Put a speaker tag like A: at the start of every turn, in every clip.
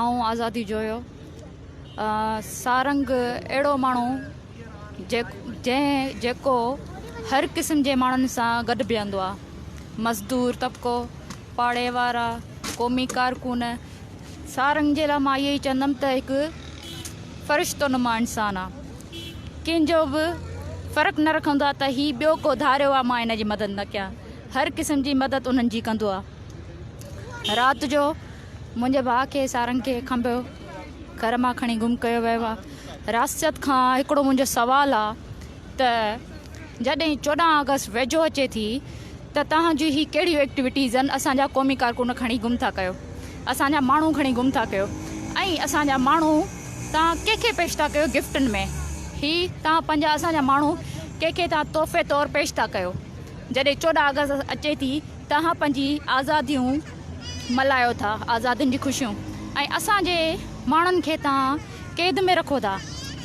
A: آئون آزادي جويو. سارنگ اهڙو ماڻهو جنهن جيڪو هر قسم جي ماڻهن سان گڏ بيهندو آ. مزدور طبقو، پاڙي وارا، قومي ڪارڪن. سارنگ جي لاء مان اهو ئي چوندم ته هڪ فرشتو نما انسان آ. ڪنهن جو به فرق نه رکندو آ ته هي ٻيو ڪو ڌاريو آ مان هن جي مدد نه ڪيان. هر قسم جي مدد انهن جي ڪندو آ. رات جو منهنجي ڀاء کي سارنگ کي کنڀيو گهر مان کڻي گم ڪيو ويو آ. رياست کان هڪڙو منهنجو سوال آ ته جڏهن 14 آگسٽ ويجهو اچي ٿي ته توهان جون هي ڪهڙيون ايڪٽيوٽيز آهن اسان جا قومي ڪارڪن کڻي گم ٿا ڪيو اسان جا ماڻهو کڻي گم ٿا ڪيو ۽ اسان جا ماڻهو توهان ڪنهن کي پيش ٿا ڪيو گفٽن ۾ هي توهان پنهنجا اسان جا ماڻهو ڪنهن کي توهان تحفي طور پيش ٿا ڪيو جڏهن 14 آگسٽ اچي ٿي توهان پنهنجي آزاديون ملهايو ٿا، آزادين جي خوشيون ۽ اسان جي ماڻهن کي توهان قيد ۾ رکو ٿا،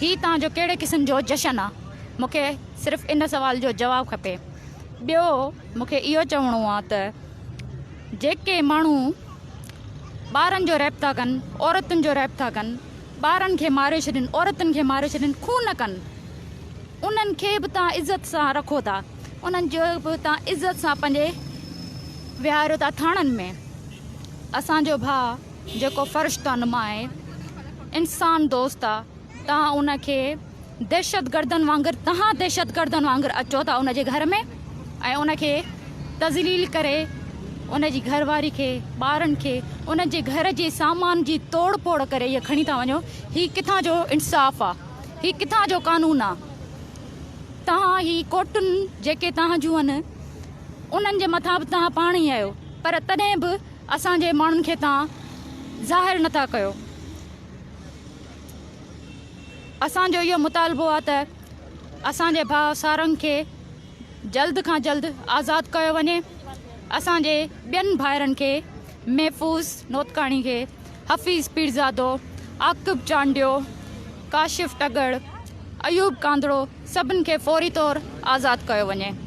A: هي توهان جو ڪهڙي قسم جو جشن آ؟ مون کي صرف ان سوال جو جواب کپي. ٻيو مون کي اهو چوڻو آ ته جيڪي ماڻهو ٻارن جو ريپ ٿا ڪن، عورتن جو ريپ ٿا ڪن، ٻارن کي ماري ڇڏين، عورتن کي ماري ڇڏين، خون ڪن، انهن کي به توهان عزت سان رکو ٿا. انهن جو به تان عزت سان پنهنجي ويهاريو ٿا ٿاڻن ۾. اسان جو ڀاء جيڪو فرشته نما آهي، انسان دوست آ، تان ان کي دهشتگردن وانگر تهان دهشتگردن وانگر اچو ٿا ان جي گهر ۾ ۽ ان کي تذليل ڪري ان جي گهر واري کي، ٻارن کي، ان جي گهر جي سامان جي توڙ ڦوڙ ڪري اهي کڻي ٿا وڃو، هي ڪٿان جو انصاف آ، هي ڪٿان جو قانون آ. توهان هي ڪوٽن جيڪي توهان جون آهن انهن جي مٿان به توهان پاڻ ئي آهيو پر تڏهن به اسان جي ماڻهن کي توهان ظاهر نٿا ڪيو. اسان جو اهو مطالبو آهي ته اسان جي ڀاء سارنگ کي جلد کان جلد آزاد ڪيو وڃي. اسان جي ٻين ڀائرن کي محفوظ نوتڪاڻي کي، حفيظ پيرزادو، عاقب چانڊيو، ڪاشف ٽڳڙ، ايوب ڪانڌڙو سڀن کي فوري طور آزاد ڪيو وڃي.